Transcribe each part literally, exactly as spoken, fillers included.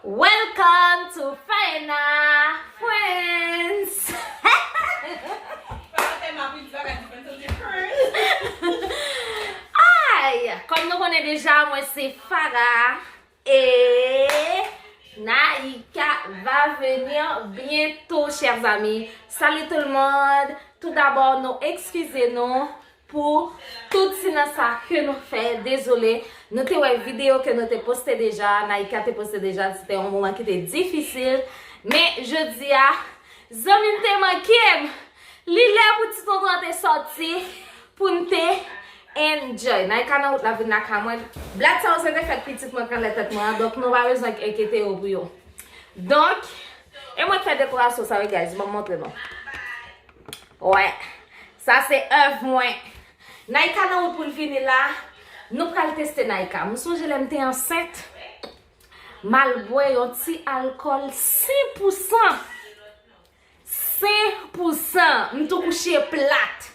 Welcome to Faena Friends! Ay! Kòm nou konnen deja, mwen se Farah et Naïka va venir bientôt, chers amis. Salut tout le monde! Tout d'abord, nou ekskize nou pou tout silans sa ke nou fè. Dezole, nou te wè videyo ke nou te poste deja, Naïka te poste deja, se te yon moman ki te difisil. Men jodi a, zanmi m te manke m. Li lè pou ti tonton an te sòti, pou n te enjoy. Naïka nan wout la vin lakay mwen. Blag sa yo se te fèt pitit mwen k anlè tèt mwen an, donk nou pa bezwen enkyete yo pou yo. Donk, e mwen k fè dekorasyon sa yo, guys, ban m montre nou. Wè, sa se èv mwen. Naïka nan wout pou l vini la. Nou pral teste Naïka. M sonje lè m te ansent, m al bwè yon ti alkòl sen pou san. Sen pou san. M tou kouche plat.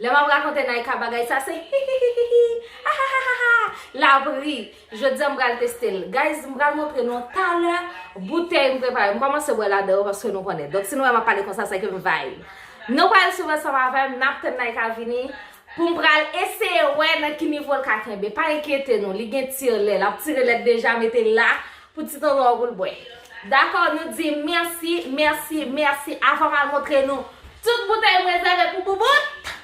Lè m ap rakonte Naïka bagay sa, se hihihihi, ahahaha, l ap ri. Jodi a m pral teste l. Guys, m pral montre nou talè boutèy m prepare. M kòmanse bwè ladan yo paske nou konnen. Donk, si nou wè m ap pale konsa, se ke m vibe. Nou pral swiv ansanm avè m, n ap tann Naïka vini pou m pral eseye wè nan ki nivo l ka kenbe. Pa enkyete nou, li gen tir lè. L ap tire lèt deja, mete l la pou ti tonton an pou l bwè. Dakò, nou di mèsi, mèsi, mèsi. Avan m al montre nou tout boutèy m rezève pou Boubout.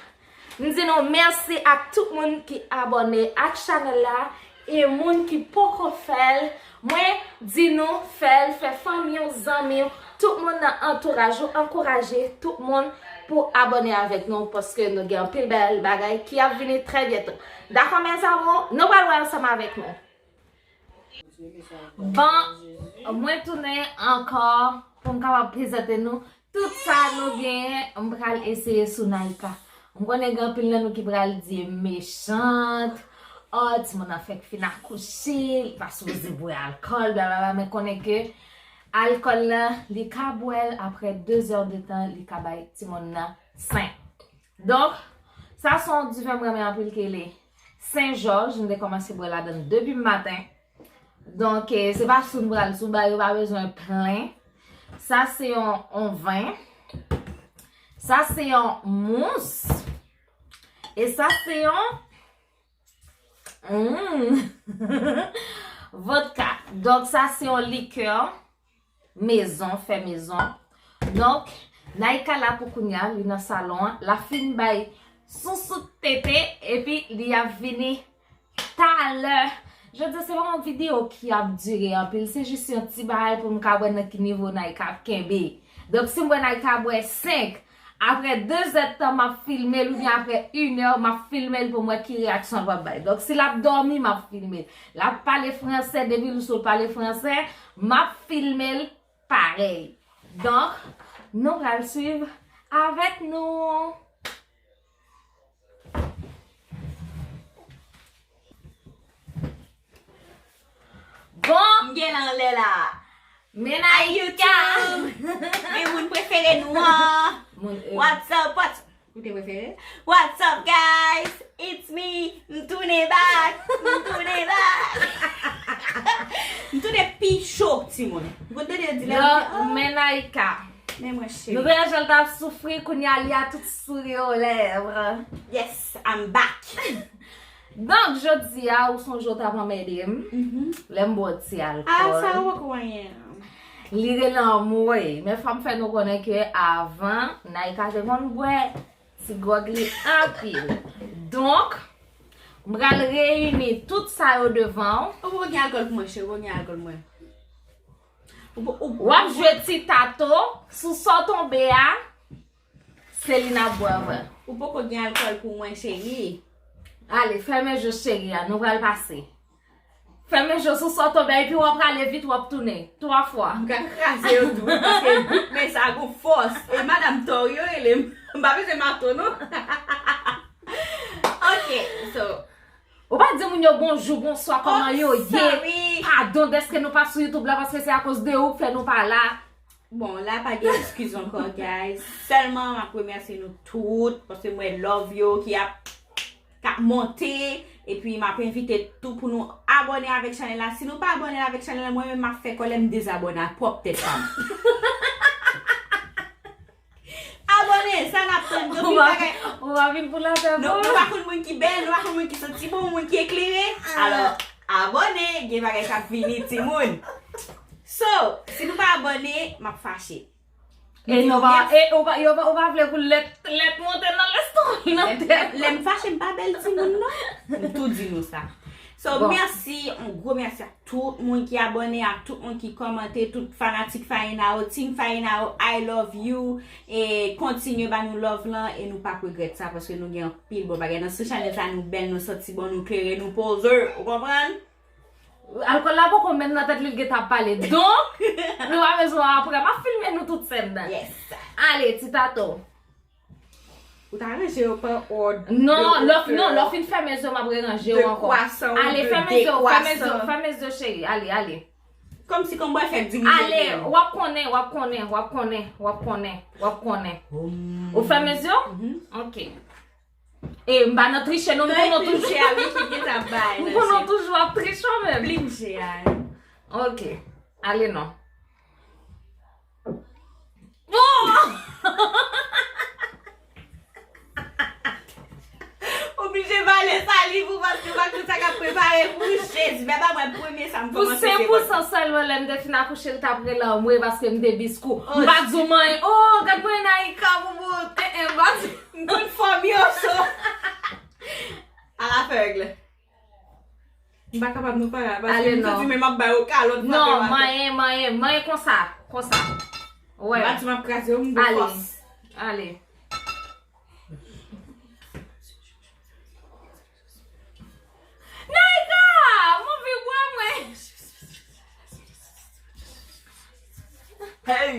M di nou mèsi ak tout moun ki abòne ak chanèl la e moun ki poko fè l, mwen di nou fè l, fè fanmi w, zanmi w, tout moun nan antouraj ou, ankouraje tout moun pou abòne avèk nou paske nou gen anpil bèl bagay ki ap vini trè byento. Dakò, mes amours, nou pral wè ansanm avèk nou. Bon, mwen tounen ankò pou m kapab prezante nou tout sa nou genyen. M pral eseye sou Naïka. M konnen gen anpil nan nou ki pral di mechant, oh, timoun nan fèk fin akouche, li pa sipoze bwè alkòl, blablabla, men konnen ke alkòl la, li ka bwè l apre de zè de tan, li ka bay timoun nan sen. Donk, sa se yon diven m renmen anpil ki rele Sen Jòj, m te kòmanse bwè ladan l depi maten. Donk, eh, se pa sou m pral sou, bagay yo pa bezwen plen. Sa se yon, yon ven. Sa se yon mous. E sa se yon, mm, vodka. Donk, sa se yon likè mezon, fè mezon. Donk, Naïka la pou kounya, li nan salon an, l ap fin bay sousou tete, epi li ap vini talè. Jodi a se pa yon videyo ki ap dire anpil, se jis yon ti bagay pou m ka wè nan ki nivo Naïka ap kenbe. Donk, si m wè Naïka bwè senk, apre de zè tan m ap filme l, oubyen apre inè, m ap filme l pou m wè ki reyaksyon l pral bay. Donk, si l ap dòmi, m ap filme l. L ap pale franse, depi l sou l pale franse, m ap filme l parèy. Donk, nou pral swiv avèk nou. Bon, m gen l anlè la. Men Naïka. Men moun prefere nou an. Moun, eh. What's up? What's Ou te prefere? What's up, guys? It's me. M tounen back. M tounen back. M tounen pi cho, timoun. Ou konn tande yo di la, yo di, oh, men Naïka. Men mwen cheri. Nou te wè jan l t ap soufri, kounye a li a tout souri aux lèvres. Yes, I'm back. Donk, jodi a, ou sonje w t ap anmède m. Mhm. Lè m bwè ti alkòl. Ah, sa ou poko anyen. Li rele anmwey. Men fò m fè nou konnen ke avan, Naïka te konn bwè ti gwòg li anpil. Donk, m pral reyini tout sa yo devan w. Ou poko gen alkòl pou mwen, cheri, ou poko gen alkòl pou mwen. Ou po-, ou W ap jwe ti tato sou sa w tonbe a. Se li n ap bwè avè. Ou poko gen alkòl pou mwen, cheri. Ale, fèmen je cheri a, nou pral pase. Fèmen je sou sa w tonbe a, epi w ap prale vit, w ap tounen. Twa fwa. M ka kraze yo tou, wi, paske bout men sa gon fòs. E madanm Tòr yo rele m. M pa bezwen mato, non. Ok, so. Ou pa di moun yo bonjou, bonswa, kòman yo ye? Oh, sorry. Padon dèske nou pa sou YouTube la, paske se akoz de ou k fè nou pa la. Bon, la pa gen eskiz ankò, guys. Sèlman m ap remèsye nou tout, paske m wè love yo ki ap, k ap monte, Epi m ap envite tou pou nou abòne avèk chanèl la. Si nou pa abòne avèk chanèl la, mwen menm m ap fè kòlè m dezabòne ak pwòp tèt pa m. Abòne, sa n ap tann? Gen anpil bagay. Ou pa vin pou lapè, non, nou pa konn moun ki bèl, nou pa konn moun ki santi bon, moun ki eklere. Alò, abòne, gen bagay k ap vini, timoun. So, si nou pa abòne, m ap fache. E yo va, e yo va, yo va, yo va vle pou lèt, lèt monte nan lestomak, nan tèt. Lè m fache, m pa bèl timoun, non. M tou di nou sa. So, mèsi, yon gwo mèsi a tout moun ki abòne, a tout moun ki kòmante, tout fanatik Faïna yo, Team Faïna yo, I love you. E kontinye ba nou love lan, e nou p ap regrèt sa, paske nou gen anpil bon bagay. Nan sou chanèl sa, nou bèl, nou santi bon, nou klere, nou poze, ou konprann? Alkòl la poko menm nan tèt li, l gentan ap pale. Donk, nou pa bezwen apre. M ap filme nou tout sèn nan. Yes. Ale, ti tato. Ou ta ranje yo pa òd. Non, lè w fin fèmen zye w, m ap reranje yo ankò. Ale, fèmen zye w, fèmen zye w, fèmen zye w, cheri. Ale, ale. Kòmsi kòm mwen fè di moun. Ale, w ap konnen, w ap konnen, w ap konnen, w ap konnen, w ap konnen. Ou fèmen zye w? Ok. E m pa nan triche non, m konnen w toujou. Plim je a wi ki gentan bay. M konnen w toujou ap triche w menm. Plim je a. Ok. Ale non. Bon! Oblije vale saliv ou paske pa tout sa k ap prepare pou Jezi. Bèba mwen premye sa m kòmanse se vòt. Pou senk pousan sèlman lè m te fin akouche l t ap rele anmwe paske m te biskou. M pa di w manyen. Oh, gad mwen Naïka pou bout. Eh, eh, m pa di. M konn fòm yo so. A la fèg. M pa kapab non pa la, paske m santi menm ap ba yo kalòt frape. Non, manyen, manyen, manyen konsa, konsa. Wè. M pa di m ap kraze yo, m gen fòs. Ale. Naïka! M anvi bwè mwen. Hey!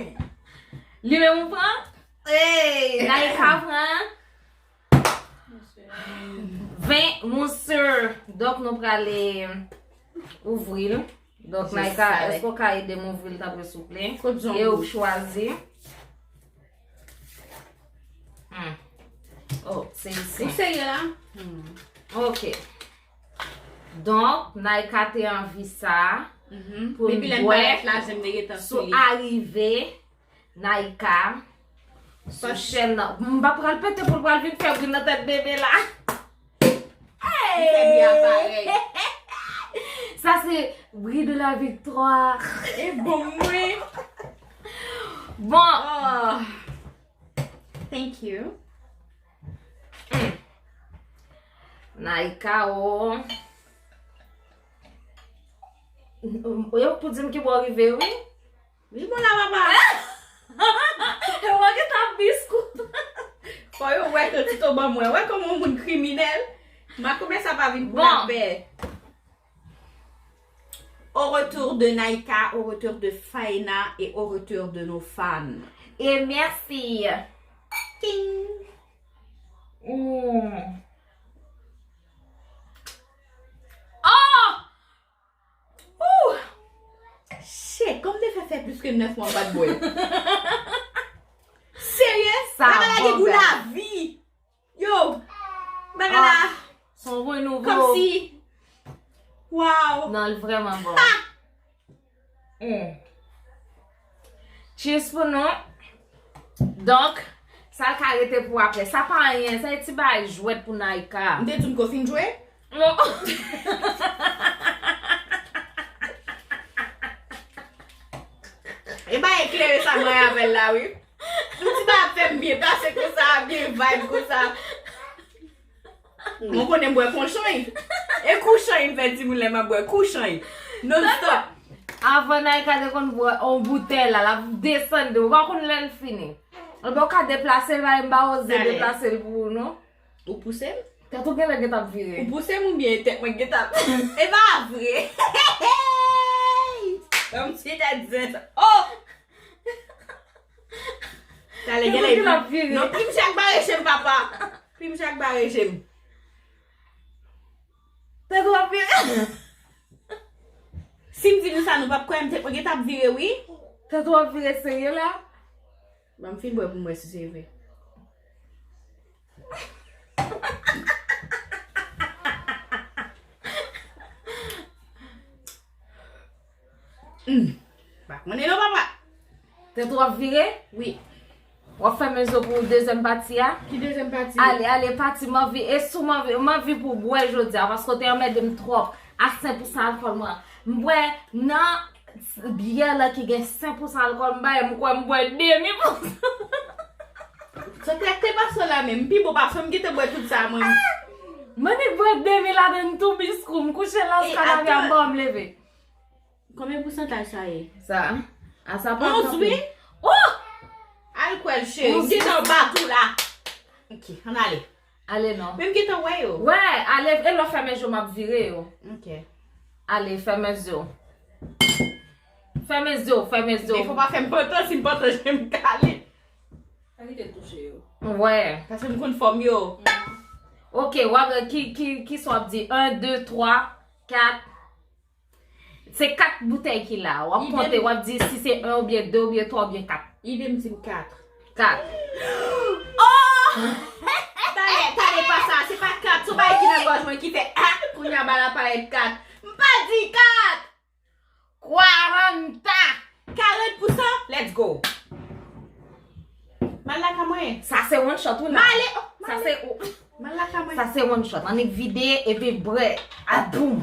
Li menm ou pran? Hey! Naïka pran. Ven, monster. Donk, nou prale ouvri l. Donk, Naïka, èske w ka ede m ouvri l, tanpri, souple? E ou chwazi. Hmm. Oh, se isi. Ou serye la? Hmm. Ok. Donk, Naïka te anvi sa pou l bwè sou arive. Naïka, sou chèn nan. M pa pral pete pou l pral vin fè bri nan tèt bebe la. Hey! Sa se bri de la victoire. E bon mwen. Bon. Oh. Thank you. Mm. Naïka, oh. Yo pou di m ki bò rive, wi. Li bon la, papa. E mwen ki t ap biskout. Fò yo wè ke Tito ban mwen. Wè kòman yon moun kriminèl. Makomè sa pa vin pou lapè. Au retour de Naïka, au retour de Faïna et au retour de nos fans. Et merci. Ting. Mm. Oh! Ouh! Shit, kòm te fè fè plis ke nèf mwa m pa t bwè. Serye? Bagay la gen gou lavi. Yo! Bagay la. Se yon renouvo. Kòmsi. Waw. Non, l vrèman bon. Ha! Mm. Cheers pou nou. Donk, sa ka rete pou apre. Sa pa anyen, sa e ti bagay jwèt pou Naïka. M te di m ke w fin jwe? Non. E bagay eklere sa mwen avè l la, wi. Yon ti bagay ap fè m byen pase konsa, byen vibe konsa. Mwen konnen m bwè konchany. E kouchany m fè timoun lè m ap bwè kouchany. Non stop. Avan Naïka te konn bwè on boutèy la, l ap desann de. Ou pa konn lè l fini. Anben ou ka deplase l, pa m pa oze deplase l pou ou non. Ou pouse m? Tèt ou genlè gentan ap vire. Ou pouse m oubyen tèt mwen gentan ap. E pa vre. Kòmsi tèt zen sa. Oh! Talè genlè vire. Non, plim chak bare je m, papa. Plim chak bare je m. Tèt ou ap vire. Si m di nou sa, nou p ap kwè m, tèt mwen gentan ap vire, wi. Tèt ou ap vire serye la? Ban m fin bwè pou m wè si se vre. Hmm. Pa konnen non, papa. Tèt w ap vire? Wi. W ap fèmen zo pou dezyèm pati a? Ki dezyèm pati? Ale, ale, pati, m anvi, e si w m anvi, m anvi pou w bwè jodi a, paske w te anmède m twòp ak senk pousan alkòl mwen. M bwè nan byè la ki gen senk pousan alkòl, m bay, m kwè m bwè demi pousan. Sa te ak te pase la menm, pi bon paske m gentan bwè tout sa mwen. Mwen ni bwè demi ladan tou biskou, m kouche la, e, skanavya, m pa m leve. Konbyen pousantaj sa ye? Sa? A sa pa onz, wi. Oh! Al kwè l, cheri. M gentan bat ou la. Ok, ann ale. Ale non. Men m gentan wè yo. Wè, ale, e lè w fèmen je w, m ap vire yo. Ok. Ale, fèmen je w. Fèmen je w, fèmen je w. Defo pa fè m pantan, si m pantan, je m kale. Pa kite l touche yo. Wè. Paske m konn fòm yo. Ok, w ap, ki, ki, ki sa w ap di? En, de, twa, kat. Se kat boutèy ki la. W ap konte, w ap di si se en oubyen de oubyen twa oubyen kat. Idem si m kat. Kat. Oh! Talè, talè pa sa, se pa kat, se yon bagay ki nan gòj mwen ki fè, ah, kounye a bal la parèt kat. M pa di kat! Kwaranta! Karant pousan, let's go! M al lakay mwen. Sa se one shot, wi la. M ale, oh, m ale. Sa se, oh. M al lakay mwen. Sa se one shot. Annik vide epi bwè. A boum!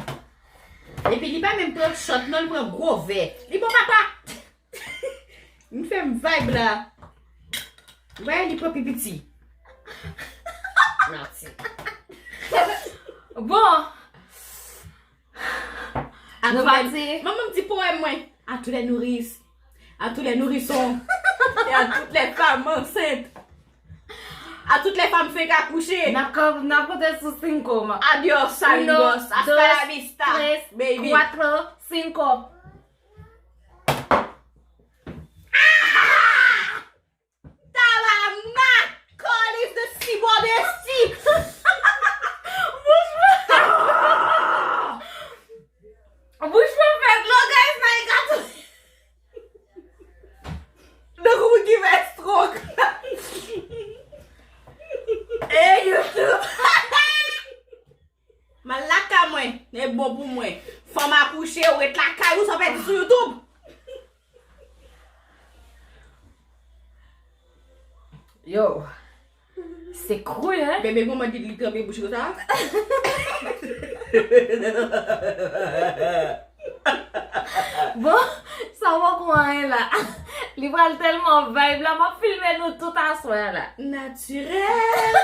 Epi li pa menm pran shot non, li pran gwo vè. Li bon papa. M fè m vibe la. Wè, li pran pi piti. Mati. Bon. Nou pati. Manman m di powèm mwen. À tous les nourrices, à tous les nourrissons, et à toutes les femmes enceintes, à toutes les femmes fenk akouche. N ap ka-, n ap konte sou senk, man. Adios, amigos. Uno, hasta la vista, baby. Dos, tres, cuatro, cinco. Tabarnak! Kòlis de sibòdesi! Bouch mwen, bouch mwen fè dlo, guys, nan e gato. Nan kou moun ki fè stroke. Ey, YouTube. M al lakay mwen, e bon pou mwen. Fanm akouche, ou ret lakay ou san pèdi sou YouTube. Yo, se kri, hein? Bebe, kòman di li tranble bouch konsa? Bon, sa w poko anyen la. Li pral tèlman vibe la, m ap filme nou tout aswè a la. Naturel.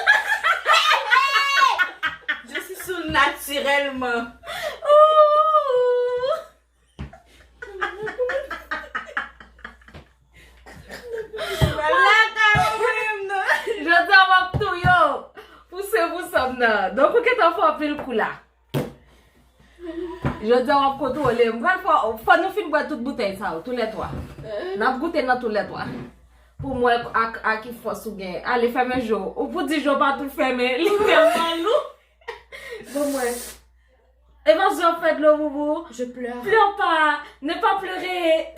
Je suis sous naturellement. Ooh. Jodi a m ap touye w pou se pou sa m nan. Donk ou gentan fè anpil kou la. Jodi a w ap kontwole m. Pral fò, fò nou fin bwè tout boutèy sa yo, toulètwa. N ap goute nan toulètwa. Pou m wè ak, ak ki fòs ou gen. Ale, fèmen je w. Ou pou di je w pa tou fèmen, li tèlman lou. Bon, mwen. Evasyon fè dlo, boubou. Je pleure. Pleure pas. Ne pas pleurer.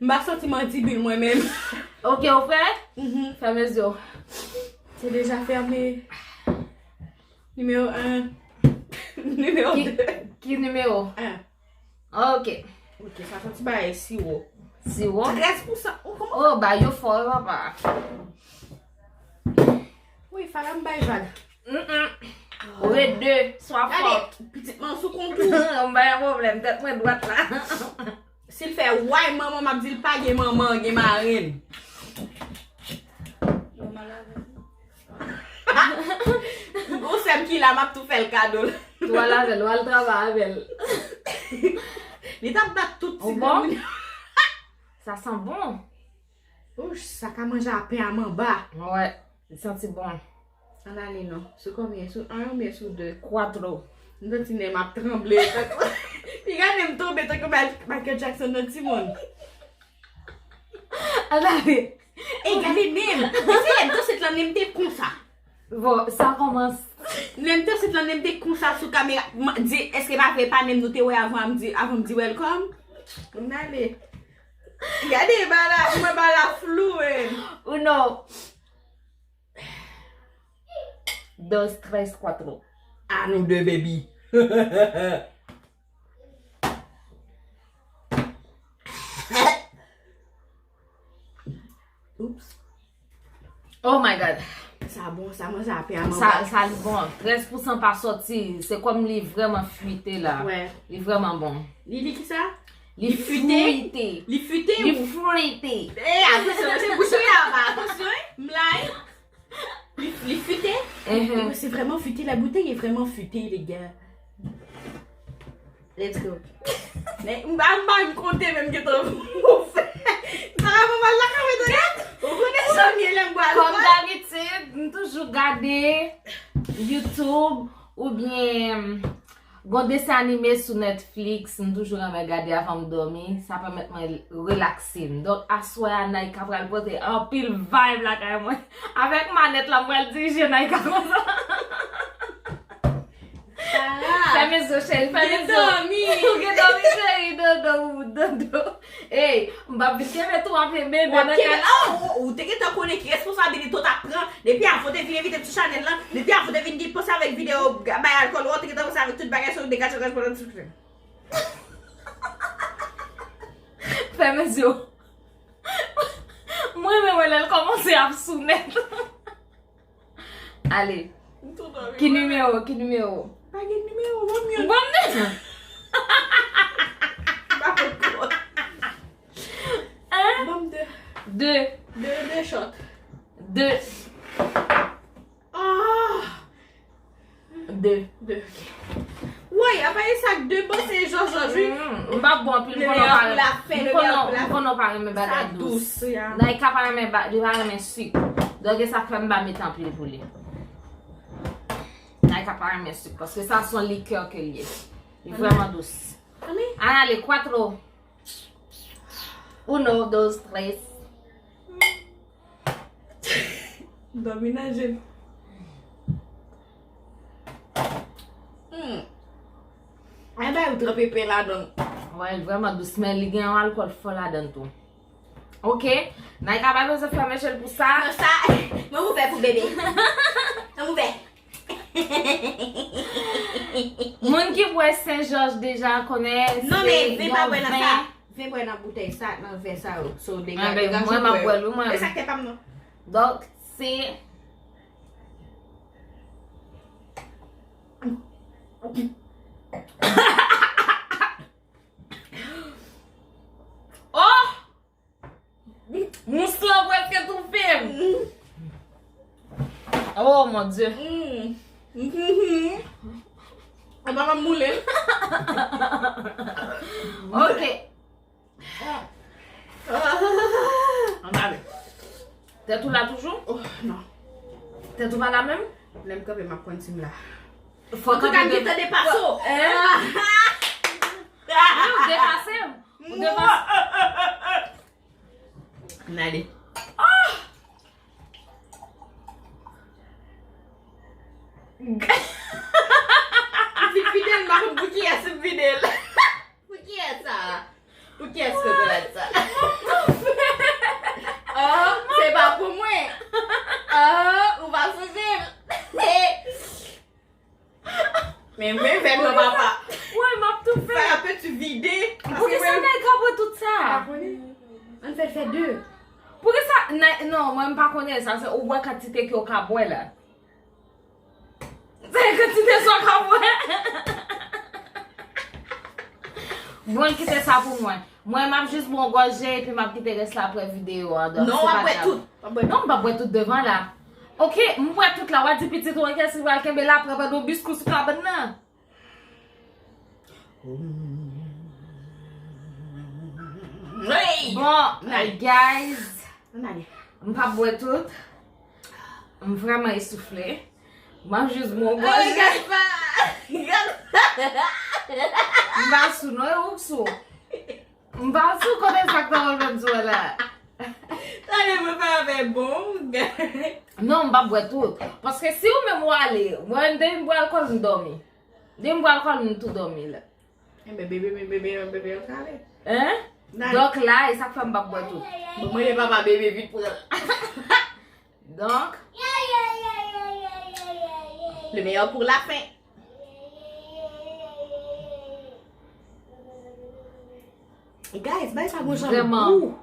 M pa santi mandibil mwen menm. Ok, ou prè? Mhm. Fèmen je w. C'est déjà fermé. Numéro un. Numéro deux. Ki nimewo? Un. Ok. Ok, sa santi bagay siwo. Siwo? Trèz pousan. Oh, kòman? Oh, ba yo fò, wi, papa. Wi, fala m bay vag. Mm-mm. Ou ret de, swa fò. Gade, pitit mwen sou kont ou. M bay pwoblèm, tèt mwen dwat la. Si l fè way manman, m ap di l pa gen manman, gen marenn. Gon sè m ki la, m ap tou fè l kado l. Tou al avè l, w al travay avè l. Li t ap bat tout ti granmoun. Sa san bon. Ouch, sa ka manje a pen a manba. Wè, li santi bon. Ann ale non. Sou konbyen? Sou un oubyen sou de? Cuatro. M santi nen m ap tranble. Li gade m tonbe tankou Michael Jackson nan timoun. Ann ale. E gade nen m. E se lè m te sot lan nen m te konsa. Bon, sa kòmanse. Nen m te sot lan nen m te konsa sou kamera. M di, èske pa vre pa nen m nou te wè avan m di, avan m di welcome? Ann ale. Gade, ba la, mwen ba la flou, men. Uno. Dos, tres, cuatro. A nou de, baby. Oh my God. Sa bon, sa manje a pye a manba. Sa li bon. Trèz pousan pa sòti. Se kòm li vrèman fwite la. Li vrèman bon. Li, li ki sa? Li fwite. Li fwite. Li fwite. E, atansyon, se bouch ou ye a, atansyon, wi. M la, wi. Li, li fwite. Se vrèman fwite, la boutèy e vrèman fwite, les gars. Let's go. Men, m pa, m pa menm konte menm gentan pou fè. Sa va fè mal la kanmenm, tande? Ou konnen sa m ye lè m pral. Kòm dabitid, m toujou gade YouTube oubyen gon desen anime sou Netflix, m toujou renmen gade avan m dòmi. Sa pèmèt mwen relakse m. Donk, aswè a, Naïka pral pote anpil vibe lakay mwen. Avèk manèt la, m pral dirije Naïka konsa. Fèmen zye w, cheri, fèmen zye w. Ou gen dòmi, cheri, dodo, dodo. Ey, m p ap vin kenbe tou, ap bebe nan kay la. Ou te gentan konnen ki responsabilite w t ap pran. Depi avan w te vin envite m sou chanèl lan, depi avan w te vin gen panse avèk videyo bay alkòl ou an, ou te gentan panse avèk tout bagay sa yo, degaje w, responsabilite w. Fèmen zye w. Mwen renmen wè lè l kòmanse ap sou nèt. Ale. Ki nimewo? Ki nimewo? Pa gen nimewo, ban m youn. Ban m de. Ba pot kòt. Hein? Ban m de. De. De, de shot. De. Ah! De. De, ok. Woy, apa e sa k de bon se jòjòj, wi. M p ap bon anpil, m konnen w pa renmen. M konnen w pa renmen bagay dous. Naïka pa renmen, li pa renmen sik. Donk, e sa k fè m pa met anpil pou li. Naïka pa renmen sik, paske sa se yon likè ke l ye. Li vrèman dous. Ann ale, cuatro. Uno, dos, tres. Dòmi nan je m. Hmm. Ay bay ou tranpe pen ladan. Wè, l vrèman dous, men li gen yon alkòl fò ladan l tou. Ok, Naïka pa bezwen fèmen je l pou sa. Non, sa, mwen ouvè pou bebe. Mwen ouvè. Moun ki bwè Sen Jòj deja konnen se yon ven. Non, men ven pa bwè nan sa. Ven bwè nan boutèy sa, nan vè sa yo. So, dega, dega mwen, m ap bwè l, wi, mwen. E sa k te pa m nan. Donk, se. Oh! Mous lan prèske toufe m. Oh mon Dieu. An pa m moule l. Ok. Ann ale. Tèt ou la toujou? Oh, non. Tèt ou pa la menm? Lè m kanpe, m ap konn si m la. Fò kanpe de. Antouka, m gentan depase w. Wi, ou depase m. Ou depase. N ale. Vin vide l, m pa konn pou kiyès m vide l. Pou kiyès sa? Pou kiyès kokorat sa? Ah, se pa pou mwen. Ah, ou pa sonje l. Men mwen fè non papa. Wè, m ap toufe. Fè apeti vide. Poukisa Naïka bwè tout sa? Ann fè l fè de. Poukisa Nay-, non, mwen m pa konnen sa, se ou bwè kantite ke w ka bwè la. Se kantite sa w ka bwè. Bon, kite sa pou mwen. Mwen, m ap jis bwè yon gòje epi m ap kite rès la apre videyo a. Non, w ap bwè tout. Non, m p ap bwè tout devan la. Ok, m bwè tout la, w a di pitit ou an kè si pral kenbe la, pran pandan w biskwi sou kabann nan. Bon, guys, m p ap bwè tout. M vrèman esoufle. M ap jis bwè yon gòje. M pa sou non, e ou k sou? M pa sou, kote sa k ta pral fè m sou la? Tande mwen pa avè bon. Non, m p ap bwè tout. Paske si ou menm ou ale, mwen depi m bwè alkòl m dòmi. Depi m bwè alkòl m tou dòmi la. Enben bebe, men bebe, bebe an kale. Hein? Donk la, e sa k fè m p ap bwè tout. Bon, mwen e papa bebe vit pran. Donk. Le meilleur pour la fin. Guys, bay sa gon jan gou. Vrèman.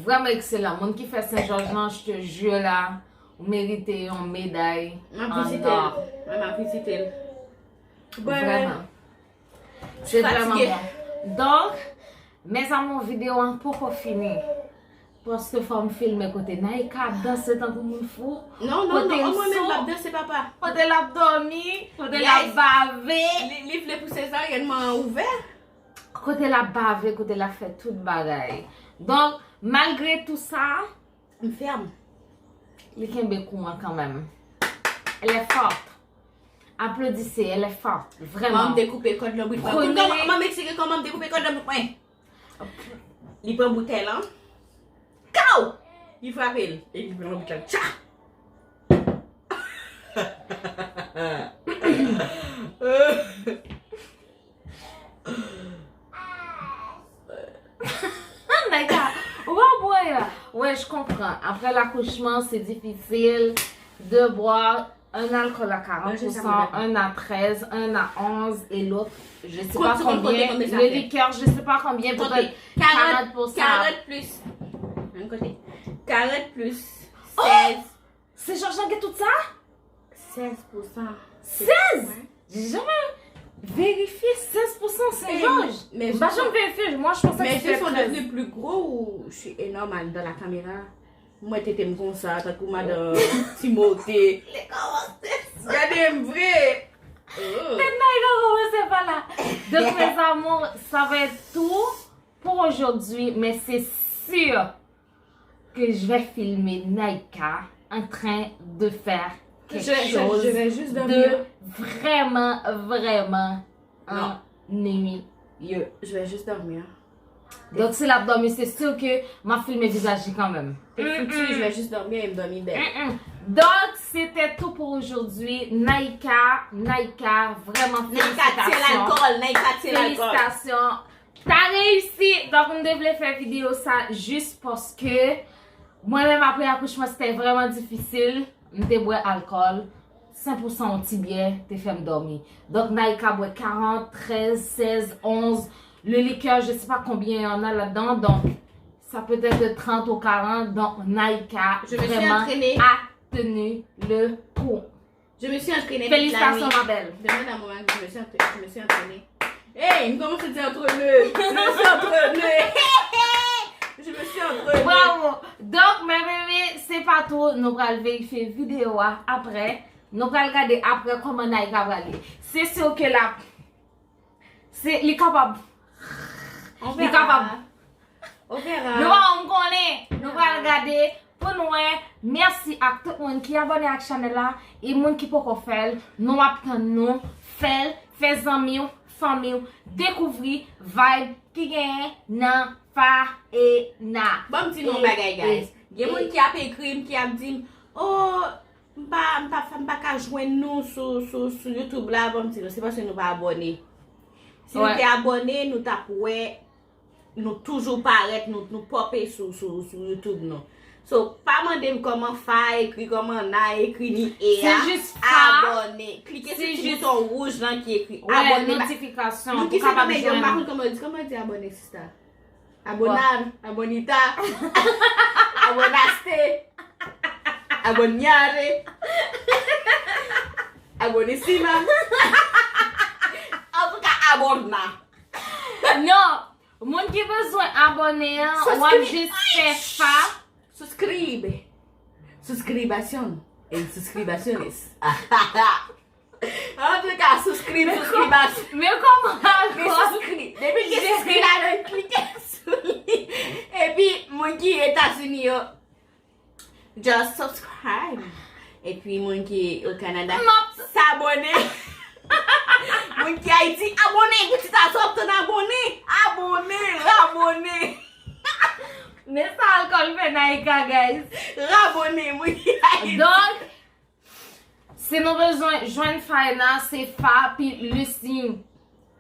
Vrèman ekselan. Moun ki fè Sen Jòj lan, je te jure la, ou merite yon meday. M ap vizite l. Mwen, m ap vizite l. Vrèman. Se vrèman bon. Donk, mes amours, videyo an poko fini. Paske fò m filme kote Naïka ap danse tankou moun fou. Non, non, non, mwen menm m ap danse, papa. Kote l ap dòmi, kote l ap bave. Li, li vle pou sezaryèn mwen ouvè. Kote l ap bave, kote l ap fè tout bagay. Donk, malgre tou sa, M fèm. Li kenbe kou an kanmenm. Elle est forte. Applaudissez, elle est forte. Vrèman. Mwen dekoupe kòd nan bout mwen. Kounye a mwen eksplike kòman m dekoupe kòd nan bout mwen. Li pran boutèy lan. Kaw! Li frape l. E li pran boutèy lan. Tcha! Naïka, ou pa bwè la. Ouais, je comprends. Après l'accouchement, c'est difficile de boire un alcool à quarante pour cent, un à treize, un à onze et l'autre, je sais pas combien. Le liqueur, je sais pas combien, peut-être quarante pour cent. Quarante plus. Menm kote. Quarante plus. Seize. Sen Jòj lan gen tout sa? Seize pour cent. Seize? J'ai jamais vérifié seize pour cent Sen Jòj. M pa janm verifye, moi je pensais que c'était treize. Devenu plus gros ou c'est normal dans la caméra. Mwen tete m konsa, tankou madan Timote. Gade m vre. Tèt Naïka kòmanse pa la. Donc mes amours, ça va être tout pour aujourd'hui, mais c'est sûr que je vais filmer Naïka en train de faire quelque chose de vraiment, vraiment ennuyeux. Je vais juste dormir. Donk si l ap dòmi, se sur ke m ap filme vizaj li kanmenm. C'est foutu, je vais juste dormir et me dormir belle. Donc, c'était tout pour aujourd'hui. Naïka, Naïka, vraiment félicitations. Naïka tire l'alcool. Félicitations. T'as réussi. Donk, m te vle fè videyo sa jis paske mwen menm apre akouchman, se te vrèman difisil. M te bwè alkòl. Sen pou san yon ti byè te fè m dòmi. Donk, Naïka bwè quarante, treize, seize, onze. Le liqueur, je sais pas combien il y en a là-dedans. Donc, ça peut être de trente ou quarante. Donc, Naïka vraiment a tenu le coup. Je me suis entraînée. Félicitations, ma belle. Demande à mon mari, je me suis entraînée. Je me suis entraînée. Hey, m kòmanse di antrene. Je me suis entraînée. Je me suis entraînée. Bravo. Donk, mes bébés, se pa tou. Nou pral verifye videyo a apre. Nou pral gade apre kòman Naïka pral ye. Se sur ke l ap Se, li kapab. Li kapab. On verra. Nou pa janm konnen. Nou pral gade pou n wè. Mèsi ak tout moun ki abòne ak chanèl la. E moun ki poko fè l, nou ap tann nou. Fè l, fè zanmi w, fanmi w dekouvri vibe ki genyen nan Faena. Ban m di nou yon bagay, guys. Gen moun ki ap ekri m, ki ap di m, oh, M pa, m pa, m pa ka jwenn nou sou, sou, sou YouTube la, ban m di nou, se paske nou pa abòne. Si nou te abòne, nou t ap wè, nou toujou parèt, nou, nou pòpe sou, sou, sou YouTube nou. So, pa mande m kòman Fa ekri, kòman Na ekri, ni E a. Abòne. Klike sou ti bouton wouj lan ki ekri abòne. Notifikasyon. Nou ki se kòman yo, m pa konn kòman yo di, kòman yo di abòne, sista? Abonad, abonita, abonaste, abonyare, abonisima. Antouka, abòna. Non, moun ki bezwen abòne an, w ap jis fè fa. Suscribe. Suscribación. El suscribaciones. Antouka, suscribe, suscribas. Men kòman ankò? Depi l gen suscribe la, klike sou li. Epi, moun ki Etazini yo, just subscribe. Epi, moun ki o Kanada, s'abonner. Moun ki Ayiti, abòne. Pitit a sòt tann abòne. Abòne, rabòne. Men sa alkòl fè Naïka, guys. Rabòne, moun ki Ayiti. Donk, Si nou bezwen jwenn Faena, se Fa pi Lucy.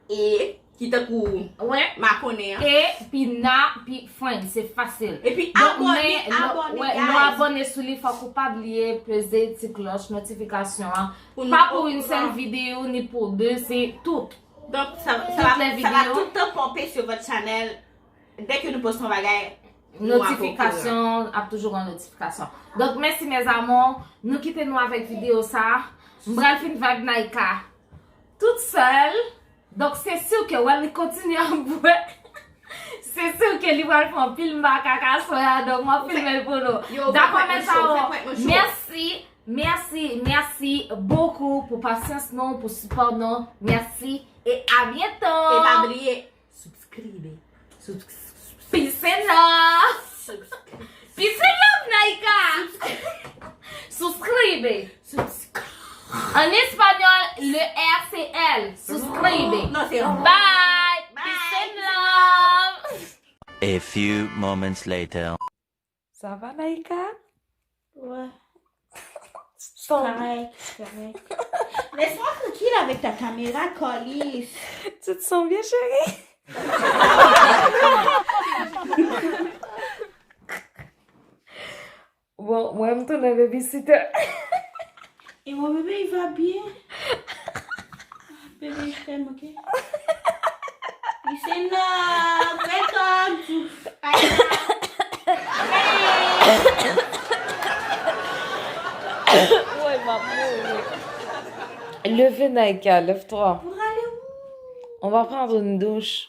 E ki tankou makonnen an. E pi Na pi Friend, se fasil. Epi abòne, abòne, guys. Lè w abòne sou li, fòk ou pa bliye peze ti klòch notifikasyon an. Pa pou yon sèl videyo, ni pou de, se tout. Donk, sa, sa va tout tan pòpe sou vòt chanèl. Dèke nou poste yon bagay, Notifikasyon ap toujou gen notifikasyon. Donk, mèsi, mes amours. Nou kite nou avèk videyo sa. M pral fin vibe Naïka tout sèl. Donk, se si ke wè li kontinye ap bwè. Se si ke li pral fè anpil makak aswè a. Donk, m ap filme l pou nou. Dakò, mes amours. Mèsi, mèsi, mèsi bokou pou pasyans nou, pou sipò nou. Mèsi e a byento. E pa bliye, subscribe. Peace and love. Peace and love, Naïka. Suscribe. En español, le R C L. Suscribe. Non, se bye. Bye. Peace and love. A few moments later. Ça va, Naïka? Ouais. Correct, correct. Laisse-moi tranquille avec ta caméra, calice. Tu te sens bien, chérie? Bon, mwen, m tounen babysitter. Et mon bébé, il va bien? Bébé, je t'aime, ok? Peace and love. Welcome to Fire. Woy, m ap mouri. Leve, Naïka, lève-toi. Pour aller où? On va prendre une douche.